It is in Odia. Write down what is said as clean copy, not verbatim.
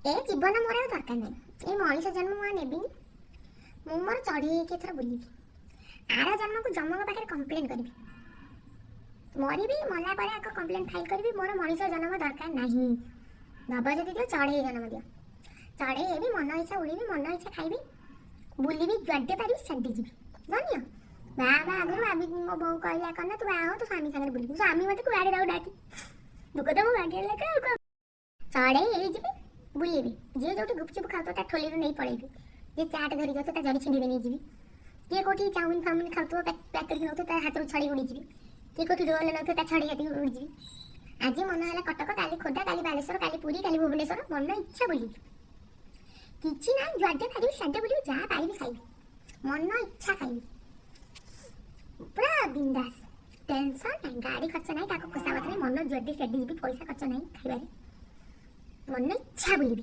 ଏ ଜୀବନ ମୋର ଆଉ ଦରକାର ନାହିଁ। ଏ ମଣିଷ ଜନ୍ମ ମୁଁ ଆଉ ନେବିନି। ମୁଁ ମୋର ଚଢ଼େଇ ହେଇକି ଏଥର ବୁଲିବି। ଆର ଜନ୍ମକୁ ଯମଙ୍କ ପାଖରେ କମ୍ପ୍ଲେନ୍ କରିବି। ମରିବି, ମଲା ପରେ ଆଗ କମ୍ପ୍ଲେନ୍ ଫାଇଲ୍ କରିବି, ମୋର ମଣିଷ ଜନ୍ମ ଦରକାର ନାହିଁ। ଦବ ଯଦି ଦିଅ, ଚଢ଼େଇ ଜନ୍ମ ଦିଅ। ଚଢ଼େଇ ହେବି, ମନ ଇଚ୍ଛା ଉଡ଼ିବି, ମନ ଇଚ୍ଛା ଖାଇବି, ବୁଲିବି, ଯୁଆଡ଼େ ପାରିବି ସିଆଡ଼େ ଯିବି। ଧନ୍ୟ। ବାହା ହେବା ଆଗରୁ ଭାବି, ମୋ ବୋଉ କହିଲା କ'ଣ ନା, ତୁ ବାହା ହଉ, ତୋ ସ୍ୱାମୀ ସାଙ୍ଗରେ ବୁଲିବୁ। ସ୍ୱାମୀ ମୋତେ କୁଆଡ଼େ ଦଉନାହାନ୍ତି। ଦୁଃଖ ତ ମୋ ଭାଗ୍ୟରେ ଲେଖା, ଆଉ କ'ଣ? ଚଢ଼େଇ ହେଇଯିବି, ବୁଲିବି। ଯିଏ ଯୋଉଠି ଗୁପଚୁପ ଖାଉଥିବ, ତା ଠୋଲିରୁ ନେଇ ପଳେଇବି। ଯିଏ ଚାଟ୍ ଧରିକି ଯାଉଥିବ, ତା ଜରି ଛିଣ୍ଡି ନେଇଯିବି। କିଏ କୋଉଠି ଚାଉମିନ ଫାଉମିନ ଖାଉଥିବ, ପ୍ୟାକ୍ ପ୍ୟାକ୍ କରିକି ନେଉଥିବ, ତା ହାତରୁ ଛଡ଼େଇ ଉଡ଼ିଯିବି। କିଏ କୋଉଠି ରୋଲ ନେଉଥିବ, ତା ଛଡ଼େଇ ହାତରୁ ଉଡ଼ିଯିବି। ଆଜି ମନ ହେଲା କଟକ, କାଲି ଖୋର୍ଦ୍ଧା, କାଲି ବାଲେଶ୍ୱର, କାଲି ପୁରୀ, କାଲି ଭୁବନେଶ୍ୱର। ମନ ଇଚ୍ଛା ବୁଲିବି। କିଛି ନାହିଁ, ଯୁଆଡ଼େ ପାରିବି ସିଆଡ଼େ ବୁଲିବି, ଯାହା ପାରିବି ଖାଇବି, ମନ ଇଚ୍ଛା ଖାଇବି, ପୁରା ବିନ୍ଦାସ। ଟେନସନ୍ ନାହିଁ, ଗାଡ଼ି ଖର୍ଚ୍ଚ ନାହିଁ, କାହାକୁ ଖୋସାମତ ନାହିଁ। ମନ ଯୁଆଡ଼େ ସିଆଡ଼େ ଯିବି, ପଇସା ଖର୍ଚ୍ଚ ନାହିଁ ଖାଇବାରେ, ମନ ଇଚ୍ଛା ବୁଲିବି।